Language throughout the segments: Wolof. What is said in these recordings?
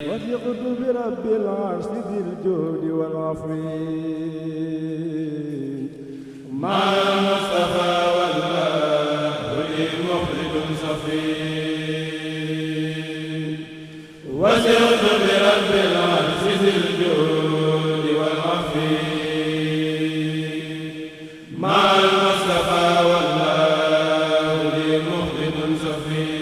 وثقت برب العرش ذي الجود والعفو مع المصطفى والله لي مخرج صفي وثقت برب العرش ذي الجود والعفو مع المصطفى والله لي مخرج صفي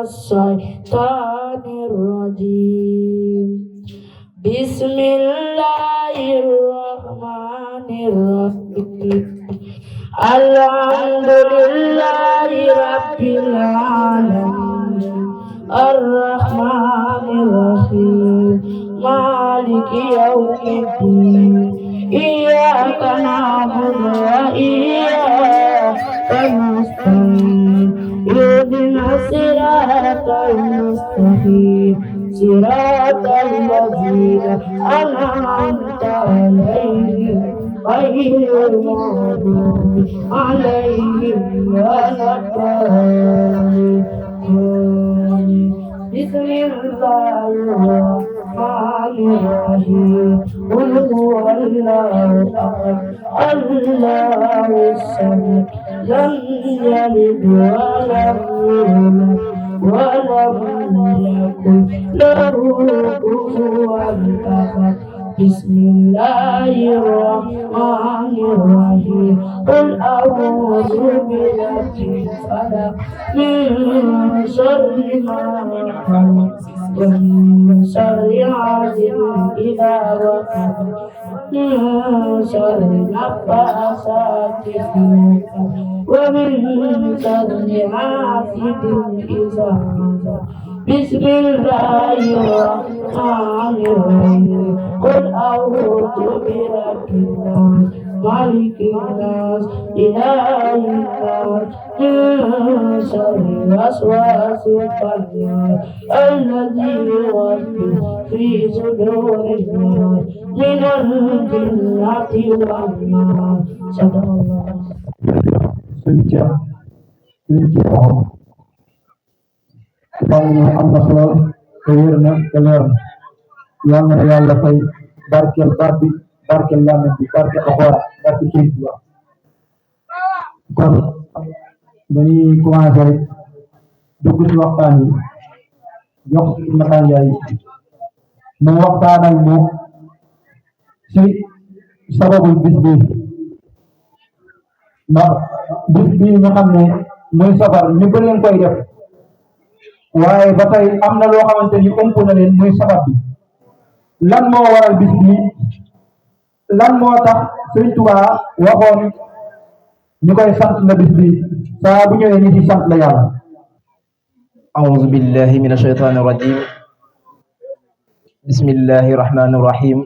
الشيطان الرجيم بسم الله الرحمن الرحيم الحمد لله رب العالمين الرحمن الرحيم مالك يوم الدين إياك نعبد وإياك نستعين اهدنا الصراط المستقيم صراط الذين أنعمت عليهم غير المغضوب عليهم ولا الضالين بسم الله الرحمن الرحيم قل هو الله أحد الله الصمد لم يلد ولم يولد ولم يكن له كفوا أحد بسم الله الرحمن الرحيم قل أعوذ برب الفلق من شر ما خلق ومن شر حاسد إذا وقب من شر النفاثات في العقد ومن شر حاسد إذا حسد بسم الله الرحمن الرحيم قل أعوذ برب الناس مالك الناس إله الناس من شر الوسواس الخناس الذي يوسوس في صدور الناس من الجنة والناس صدق الله. am na solo te wér na te leer na yal na yàlla fay barkeel baat bi barkeel làmmiñ bi barkeel alxuraan barkeel Sëriñ Tuubaa kon dañuy commencé rek dugg ci waxtaan yi jox Matar Ndiaye mu waxtaan ak moom ci sababul bis bi ndax bis bi nga xam ne muy safar ñu bëri leen koy def waaye ba tey am na loo xamante ni ëmp na leen muy sabab bi lan moo waral bis bi lan moo tax Sëriñ Tuubaa waxoon ñu koy sant la bis bi saa bu ñëwee ni ci sant la yàlla. أعوذ بالله من الشيطان الرجيم بسم الله الرحمن الرحيم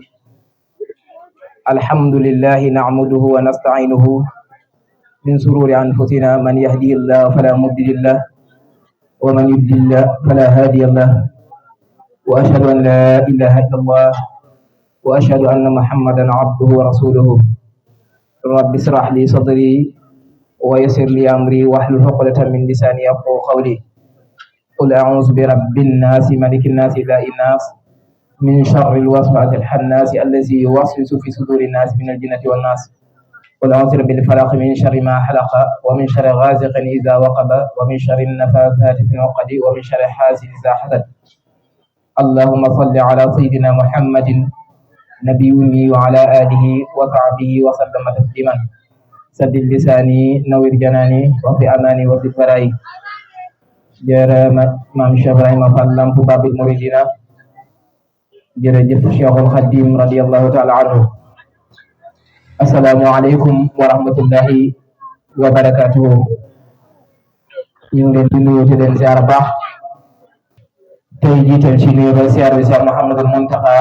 الحمد لله نعمده ونستعينه من شرور أنفسنا من يهدي الله فلا مضل له ومن يضلل فلا هادي له وأشهد أن لا إله إلا الله وأشهد أن محمدا عبده ورسوله رب اشرح لي صدري ويسر لي أمري واحلل عقدة من لساني يفقهوا قولي قل أعوذ برب الناس ملك الناس إله الناس من شر الوسواس الخناس الذي يوسوس في صدور الناس من الجنة والناس قل أعوذ بالفلق من شر ما خلق ومن شر غاسق إذا وقب ومن شر النفاثات في العقد ومن شر حاسد إذا حسد اللهم صل على سيدنا محمد نبي أمي وعلى آله وصحبه وسلم تسليما سدد لساني نوّر جناني وفي أماني وفي فرائي جرى مام شيخ إبراهيم فال لامپ باب المريدين jërëjëf Cheikhul Khadim radiyallahu ta'ala anhu. Assalamu alaikum warahmatullahi wa barakatuhu. ñu ngi leen di nuyu di leen ziar baax tey jiital ci nuyu ba ziar bi Cheikh Mouhamadou Mountakha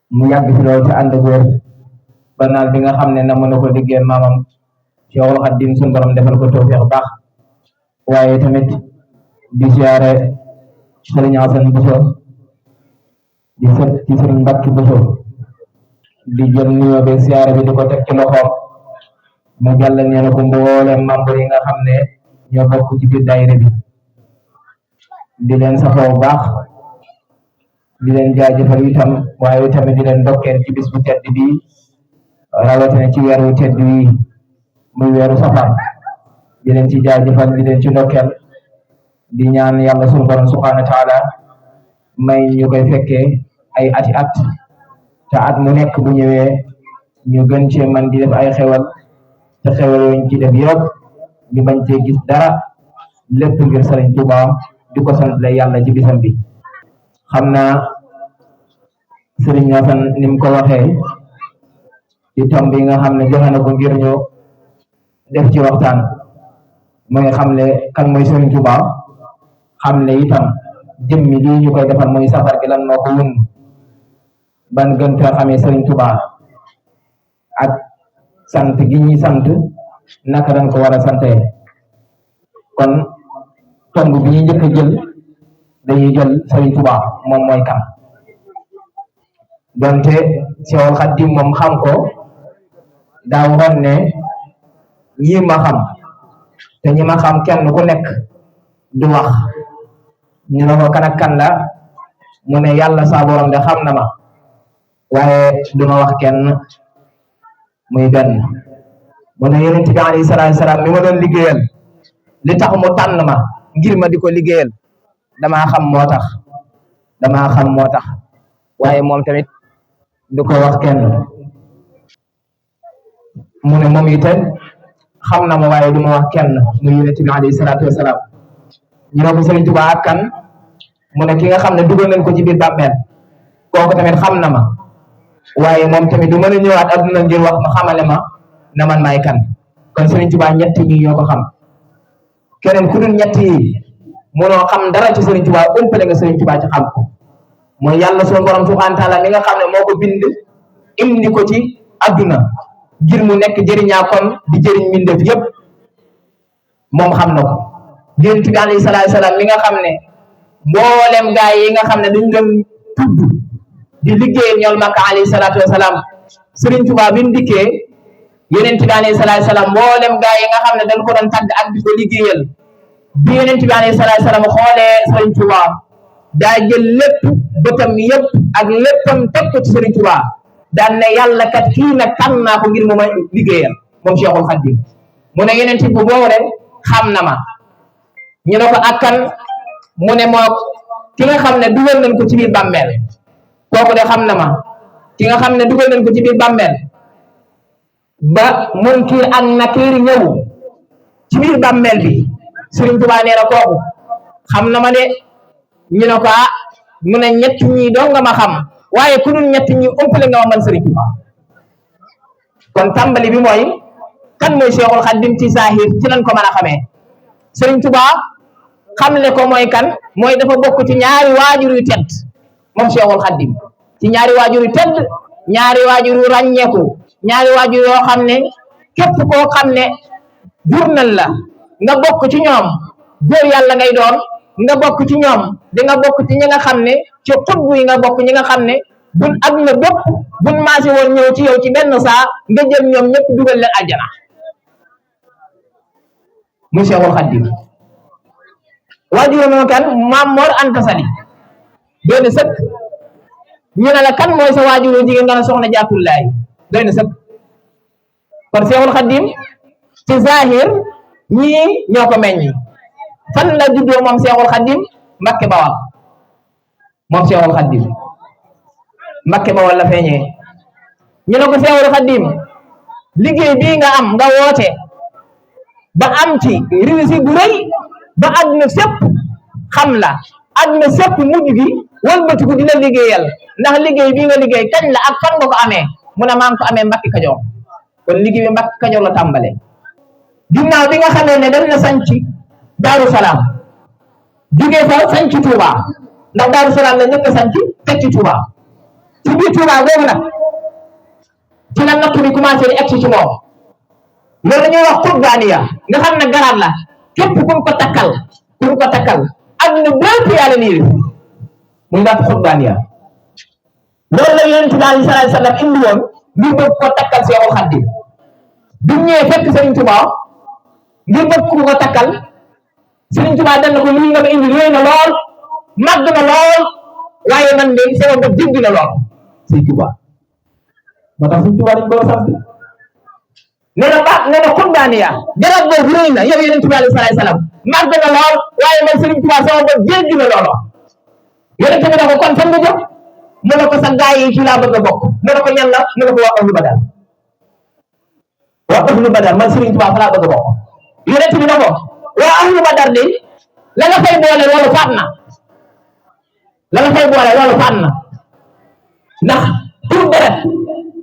mu yàgg fi lool te ànd ak wér ba naal bi nga xam ne na mën a ko liggéeyal maamam Cheikhul Khadim suñu borom defal ko tawfiq baax waaye tamit di ziare Serigne Assane Bousso di sët ci Serigne Mbacke Bousso di jël nuyoo be ziare bi di ko teg ci loxoom mu jàll ñeel ko mboolem membre yi nga xam ne ñoo bokk ci biir daayira bi di leen safoo bu baax di leen jaajëfal itam waaye tamit di leen ndokkeel ci bis bu tedd bi rawatina ci weeru tedd wi muy weeru safar di leen ci jaajëfal di leen ci ndokkeel di ñaan yàlla sunu borom subhanahu wa taala may ñu koy fekkee ay ati at te at mu nekk bu ñëwee ñu gën cee man di def ay xewal te xewal yooyu ci def yëpp ñu bañ cee gis dara lépp ngir Sëriñ Tuuba di ko sant la yàlla ci bisam bi. xam naa Sëriñ Asan ni mu ko waxee ci tomb bi nga xam ne joxe na ko ngir ñu def ci waxtaan mooy xamle kan mooy Sëriñ Tuuba xamle itam jëmmi lii ñu koy defal muy safar gi lan moo ko wund ban gën fee xamee Sëriñ Tuuba ak sant gi ñuy sant naka dañ ko war a sante kon tomb bi ñu njëkk a jël dañuy jël Sëriñ Tuuba moom mooy kan donte Seexul Xadiim moom xam ko daa waxoon ne ñi ma xam te ñi ma xam kenn ku nekk du wax ñu ne ko kan ak kan la mu ne yàlla saa borom de xam na ma waaye du ma wax kenn muy benn mu ne yonent bi alayhi salaatu salaam mi ma doon liggéeyal li tax mu tànn ma ngir ma di ko liggéeyal damaa xam moo tax waaye moom tamit du ko wax kenn mu ne moom itam xam na ma waaye du ma wax kenn muy yonent bi alayhi salaatu wasalaam ñu ne ko Sëriñ Tuubaa ak kan mu ne ki nga xam ne dugal nañ ko ci biir bàmmeel kooku tamit xam na ma waaye moom tamit du mën a ñëwaat adduna ngir wax ma xamale ma na man maay kan kon Sëriñ Tuubaa ñett ñi ñoo ko xam keneen ku dul ñett yi mënoo xam dara ci Sëriñ Tuubaa umpale nga Sëriñ Tuubaa ci xam ko mooy yàlla sunu borom subhaanahu wa taala mi nga xam ne moo ko bind indi ko ci adduna ngir mu nekk jëriñaa kon di jëriñ mbindeef yépp moom xam na ko Yonent bi alayhi salaatu salaam mi nga xam ne mboolem gaay yi nga xam ne dañu doon tudd di liggéeyal ñool Makka alayhi salaatu wasalaam Sëriñ Tuubaa bi mu dikkee Yonent bi alayhi salaatu salaam mboolem gaay yi nga xam ne dañ ko doon tagg ak di ko liggéeyal bi Yonent bi alayhi salaatu salaam xoolee Sëriñ Tuubaa daa jël lépp bëtam yëpp ak léppam teg ko ci Sëriñ Tuubaa daan ne yàlla kat kii nag tànn naa ko ngir mu may liggéeyal moom Cheikhul Khadim mu ne Yonent bi boobu rek xam na ma ñu ne ko akkan mu ne moo ki nga xam ne dugal nañ ko ci biir bàmmeel kooku de xam na ma ki nga xam ne dugal nañ ko ci biir bàmmeel ba Munkir ak Nakiir ñëw ci biir bàmmeel bi Sëriñ Tuubaa nee na kooku xam na ma de ñu ne ko mu ne ñett ñi doo nga ma xam waaye ku dul ñett ñi ëppale nga ma man Sëriñ Tuubaa kon tàmbali bi mooy kan mooy Cheikhul Khadim ci saahir ci lañ ko mën a xamee Sëriñ Tuubaa xamle ko mooy kan mooy dafa bokk ci ñaari waajur yu tedd moom Cheikhul Khadim ci ñaari waajur yu tedd ñaari waajur yu ràññeeku ñaari waajur yoo xam ne képp koo xam ne jur nañ la nga bokk ci ñoom góor yàlla ngay doon nga bokk ci ñoom di nga bokk ci ñi nga xam ne ci xutbu yi nga bokk ñi nga xam ne buñ adduna bépp buñ maasi woon ñëw ci yow ci benn saa nga jël ñoom ñëpp dugal leen aljana mu Cheikhul Khadim waajur moo kan Maam Mor Anta Sali doy na sëkk ñu ne la kan mooy sa waajuru jigéen nga ne soxna Jaatullaay doy na sëkk kon Cheikhul Khadim ci zahir ñii ñoo ko meññi fan la juddoo moom Cheikhul Khadim Mbakke Bawal moom Cheikhul Khadim Mbakke Bawal la feeñee ñu ne ko Cheikhul Khadim liggéey bii nga am nga woote ba am ci réussite bu rëy ba àdduna sépp xam la àdduna sépp mujj gi wëlbatiku dina liggéeyal ndax liggéey bii nga liggéey kañ la ak fan nga ko amee mu ne maa ngi ko amee Mbàkke Kajoor kon liggéey bi Mbàkke Kajoor la tàmbale ginnaaw bi nga xamee ne dem na sanc Daaru Salaam jugee fa sanc Touba ndax Daaru Salaam la njëkk a sanc teg ci Touba ci biir Touba boobu nag ci la natt bi commencé di egsi ci moom loolu la ñuy wax xutbaaniya nga xam ne garaat la képp ku ko takkal àdduna bépp yàlla nii muy natt xutbaaniya loolu la Yonent bi sallallahu alayhi wa sallam indi woon ngir bëgg ko takkal Seexul Xadiim bi mu ñëwee fekk Sëriñ Tuubaa ngir bëgg ko takkal Sëriñ Tuubaa dañ na ko lii nga ma indi réy na lool màgg na lool waaye man de sama bët jéggi na lool Sëriñ Tuubaa moo tax Sëriñ Tuubaa dañ ko sant nee na xutbaaniya garab boobu réy na yow Yonent bi sallallahu alayhi wa sallam màgg na lool waaye man Sëriñ Tuubaa sama bët jéggi na lool Yonent bi ne ko kon fan nga jëm mu ne ko sa gaay yi ci laa bëgg a bokk mu ne ko ñan la mu ne ko waa ahlu badar man Sëriñ Tuubaa fa laa bëgg a bokk Yonent bi ne ko waa ahlu badar de la nga fay boole loolu faat na ndax pour deret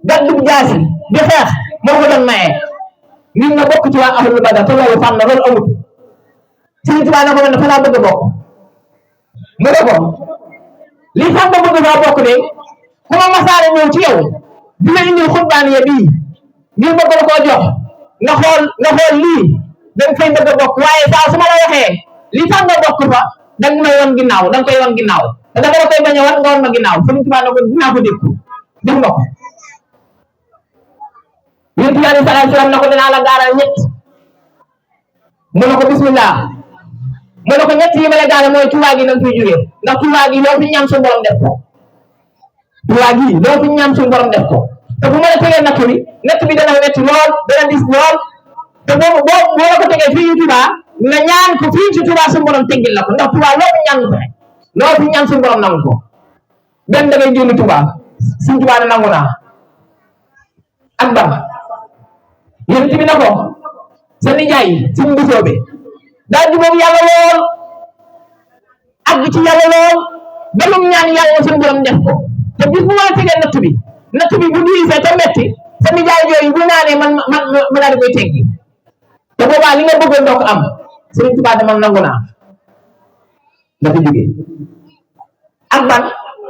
gàddu jaasi di xeex moo ko doon maye ngir nga bokk ci waa ahlu badar te loolu faat na loolu amut Sëriñ Tuubaa ne ko man fa laa bëgg a bokk mu ne ko lii tax nga bëgg faa bokk de ku ma masaare ñëw ci yow di la indil xutbaaniya bii ngir bëgg la koo jox nga xool lii dañ fay bëgg a bokk waaye saa su ma la waxee lii tax nga bokk fa danga may wan ginnaaw danga koy wan ginnaaw te dama la koy bañ a wan nga wan ma ginnaaw Sëriñ Tuubaa ne ko dinaa ko dékku def nga ko Yonent bi sallallahu alayhi wa sallam ne ko dinaa la gaaral ñett mu ne ko bismillah mu ne ko ñett yi ma la gaale mooy Tuubaa gi nag fiy jógee ndax Tuubaa gi loo fi ñaan suñu borom def ko te bu ma la tegee natt bi dana metti lool dana dis lool te boo la ko tegee fii Tuubaa nga ñaan ko fii ci Tuubaa suñu borom teggil la ko ndax Tuubaa loo fi ñaan suñu borom nangu ko benn da ngay génn Tuubaa suñu Tuubaa ne nangu naa ak ban Yonent bi na ko sa nijaay suñu mbusoo bi daal di moom yàlla lool àgg ci yàlla lool ba lu ñaan yàlla suñu borom def ko te bis bu ma la tegee natt bi bu diisee te metti sa nijaay jooyu bu naanee man daal di koy teggi te boobaa li nga bëggoon doo ko am Sëriñ Tuubaa dama nangu naa la fi jógee ak ban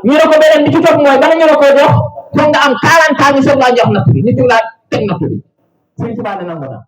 ñu ne ko beneen bi ci topp mooy bala ñu la ko jox foog nga am 40 ans ñu soog laa jox natt bi ñu teg laa teg natt bi Sëriñ Tuubaa ne nangu naa